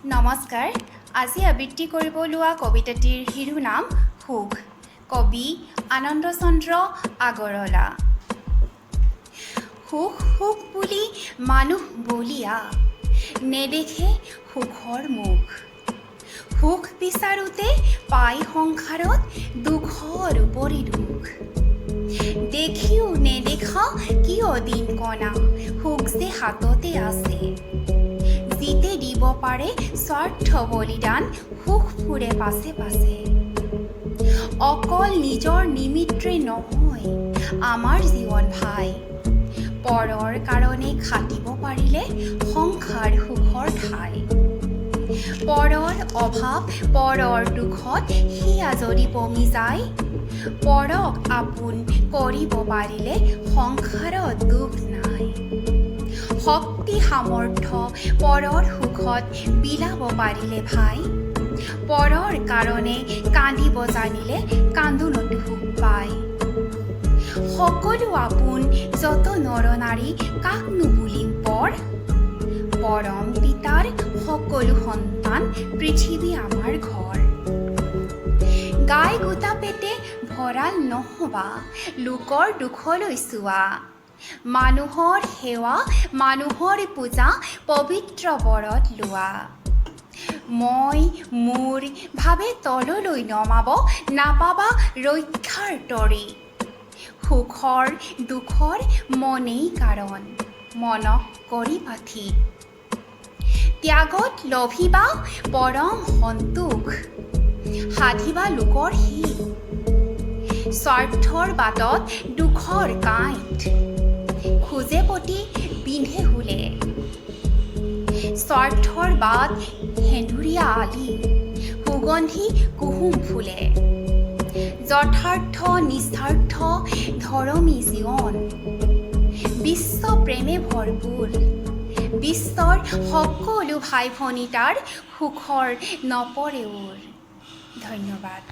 নমস্কাৰ। আজি আবৃত্তি কৰিব লোৱা কবিতাটিৰ শিৰোনাম সুখ। কবি আনন্দচন্দ্ৰ আগৰৱালা। সুখ সুখ বুলি মানুহ বলিয়া, নেদেখে সুখৰ মুখ। সুখ বিচাৰোঁতে পাই সংসাৰত দুখৰ উপৰি দুখ। দেখিও নেদেখা কিয় দিন কণা, সুখ যে হাততে আছে। যিতে দিব পাৰে স্বাৰ্থ বলিদান, সুখ ফুৰে পাছে পাছে। অকল নিজৰ নিমিত্তে নহয় আমাৰ জীৱন ভাই, পৰৰ কাৰণে খাটিব পাৰিলে সংসাৰ সুখৰ ঠাই। পৰৰ অভাৱ, পৰৰ দুখত হিয়া যদি পমি যায়, পৰক আপোন কৰিব পাৰিলে সংসাৰত দুখ নাই। শক্তি সামৰ্থ্য পৰৰ সুখত বিলাব পাৰিলে ভাই, পৰৰ কাৰণে কান্দিব জানিলে কান্দোনতো সুখ পায়। সকলো আপোন যত নৰ নাৰী, কাকনো বুলিম পৰ? পৰম পিতাৰ সকলো সন্তান, পৃথিৱী আমাৰ ঘৰ। গাই গোটা পেটে ভঁৰাল নহবা, লোকৰ দুখলৈ চোৱা। মানুহৰ সেৱা, মানুহৰ পূজা পবিত্ৰ বৰত লোৱা। মই মোৰ ভাবে তললৈ নমাব নাপাবা ৰক্ষাৰ তৰি। সুখৰ দুখৰ মনেই কাৰণ, মনক কৰিবা থিত। ত্যাগত লভিবা পৰম সন্তোষ, সাধিবা লোকৰ হিত। স্বাৰ্থৰ বাটত দুখৰ কাঁইট, খোজে প্ৰতি বিন্ধে হুলে। স্বাৰ্থৰ বাট সেন্দুৰীয়া আলি, সুগন্ধি কুসুম ফুলে। যথাৰ্থ নিস্বাৰ্থ ধৰমী জীৱন, বিশ্ব প্ৰেমে ভৰপূৰ। বিশ্বৰ সকলো ভাই ভনীতাৰ সুখৰ নপৰে ওৰ। ধন্যবাদ।